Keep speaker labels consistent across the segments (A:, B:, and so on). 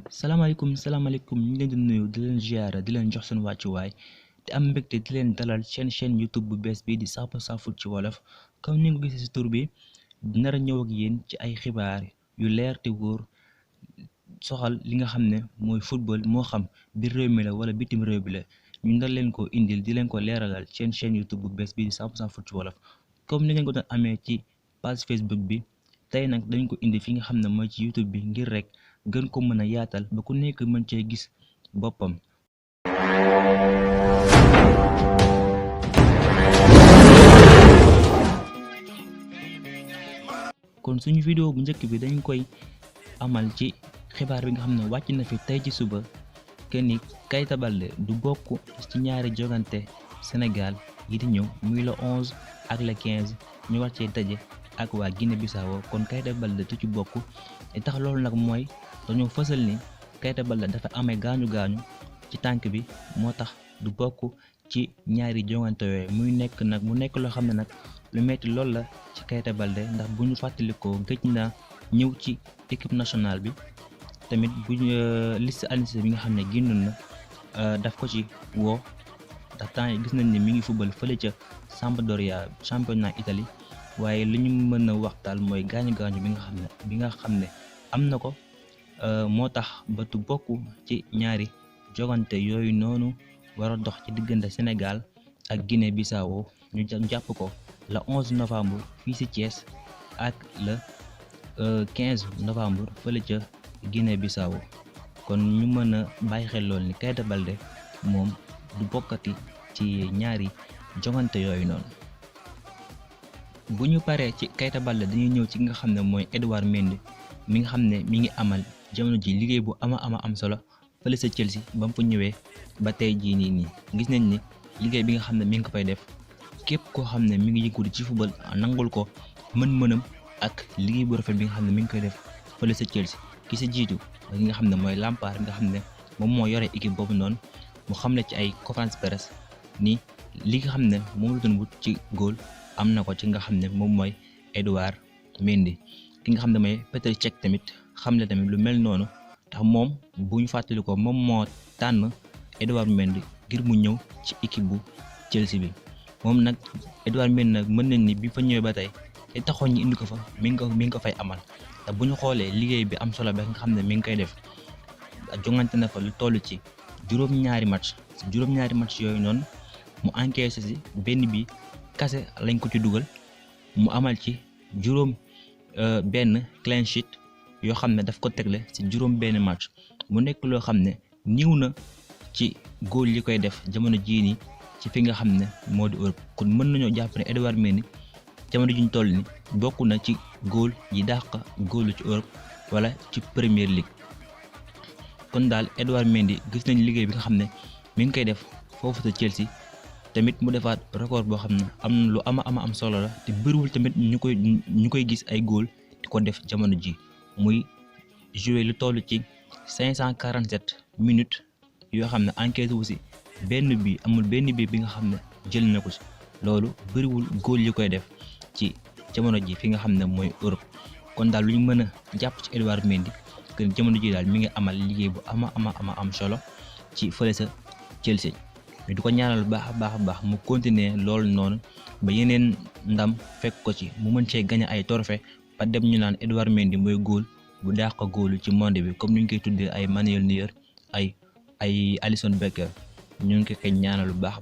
A: salaamaaleykum ñu ngi leen di nuyu di leen ziara di leen jox seen wàccuwaay te am mbégte di leen dalal seen chaîne YouTube bu bees bi di 100% foot ci wolof comme ni nga ko gisee ci tur bi nar a ñëw ak yéen ci ay xibaar yu leer te wóor soxal li nga xam ne mooy football moo xam biir réew mi la wala bitim réew bi la ñu nar leen ko indil di leen ko leeralal seen chaîne YouTube bu bees bi di 100% foot ci wolof comme ni ngeen ko doon amee ci page Facebook bi tey nag dañ ko indi fi nga xam ne mooy ci YouTube bi ngir rek gën ko mën a yaatal ba ku nekk mën cee gis boppam. kon suñu vidéo bu njëkk bi dañ koy amal ci xibaar bi nga xam ne wàcc na fi tey ci suba que ni Keita Baldé du bokk ci ñaari jogante Sénégal yi di ñëw muy le 11 ak le 15 ñu war cee daje ak waa Guinée Bissau kon Keita Baldé du ci bokk li tax loolu nag mooy dañoo fësal ni Keita Baldé dafa amee gaañu ci tànk bi moo tax du bokk ci ñaari jongante yooyu mu nekk loo xam ne nag lu metti loolu la ci Keita Baldé ndax bu ñu fàttalikoo gëj na ñëw ci équipe nationale bi tamit bu liste Aliou bi nga xam ne génnoon na daf ko ci woo ndax temps yi gis nañ ni mi ngi football fële ca Sampdoria championnat Italie waaye li ñu mën a wax daal mooy gaañu bi nga xam ne am na ko moo tax ba du bokk ci ñaari jogante yooyu noonu war a dox ci diggante Sénégal ak Guinée Bissau ñu jàpp ko le 11 novembre fii ci Thiès ak le 15 novembre fële ca Guinée Bissau kon ñu mën a bàyyi xel lool ni Keita Baldé moom du bokkati ci ñaari jogante yooyu noonu. bu ñu paree ci Keita Baldé dañuy ñëw ci nga xam ne mooy Edouard Mendy mi nga xam ne mi ngi amal jamono ji liggéey bu am solo fële sa Chelsea ba mu fa ñëwee ba tey jii nii gis nañ ni liggéey bi nga xam ne mi ngi ko fay def képp koo xam ne mi ngi yëngu ci football nangul ko mën-mënam ak liggéey bu rafet bi nga xam ne mi ngi koy def fële sa Chelsea ki sa jiitu ki nga xam ne mooy Lampard nga xam ne moom moo yore équipe boobu noonu mu xam ne ci ay conférence presse ni li nga xam ne moom la doon wut ci góol am na ko ci nga xam ne moom mooy Edouard Mendy ki nga xam ne mooy Petr Cech tamit xam ne tamit lu mel noonu tax moom bu ñu fàttali ko moom moo tànn Edouard Mendy ngir mu ñëw ci équipe bu Chelsea bi moom nag Edouard Mendy nag mën nañ ni bi fa ñëwee ba tey te taxoon ñu indi ko fa mi ngi ko fay amal te bu ñu xoolee liggéey bi am solo ba nga xam ne mi ngi koy def jongante na fa lu toll ci juróom-ñaari match yooyu noonu mu encaissé si benn bi kase lañ ko ci dugal mu amal ci juróom benn clean sheet yoo xam ne daf ko tegle ci juróom benn match mu nekk loo xam ne niw na ci góol yi koy def jamono jii nii ci fi nga xam ne moo di Europe kon mën nañoo jàpp ne Edouard Mendy jamono juñ toll ni bokk na ci góol yi dàq góolu ci Europe wala ci Premier League kon daal Edouard Mendy gis nañ liggéey bi nga xam ne mi ngi koy def foofu sa Chelsea tamit mu defaat record boo xam ne am na lu am solo la te bëriwul tamit ñu koy gis ay góol di ko def jamono ji muy joué lu toll ci 547 minutes yoo xam ne enquête wu si amul benn bi nga xam ne jël na ko si loolu bëriwul góol yi koy def ci jamono ji fi nga xam ne mooy Europe kon daal lu ñu mën a jàpp ci Edouard Mendy que jamono ji daal mi ngi amal liggéey bu am solo ci fële sa Chelsea mais du ko ñaanal baax a baax mu continuer loolu noonu ba yeneen ndam fekk ko ci mu mën cee gagné ay trophée ba dem ñu naan Edouard Mendy mooy góol bu dàq góolu ci monde bi comme ni ñu koy tuddee ay Manuel Neuer ay Alisson Becker ñu ngi koy ñaanal lu baax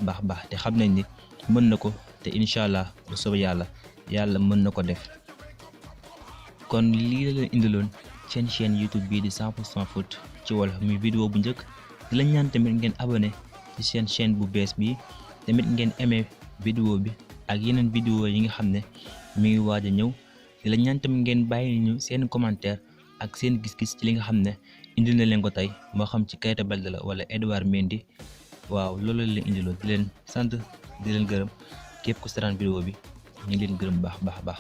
A: te xam nañ ni mën na ko te incha allah bu soobee yàlla mën na ko def. kon lii la leen indiloon seen chaîne YouTube bii di 100% foot ci wolof muy vidéo bu njëkk di la ñaan tamit ngeen abonné ci seen chaîne bu bees bi tamit ngeen aimé vidéo bi ak yeneen vidéo yi nga xam ne mi ngi waaj a ñëw di la ñaan tamit ngeen bàyyi ñu seen commentaire ak seen gis-gis ci li nga xam ne indi na leen ko tey moo xam ci Keita Baldé la wala Edouard Mendy waaw loolu la leen indiloon di leen sant di leen gërëm képp ku seetaan vidéo bi ñu ngi leen gërëm baax.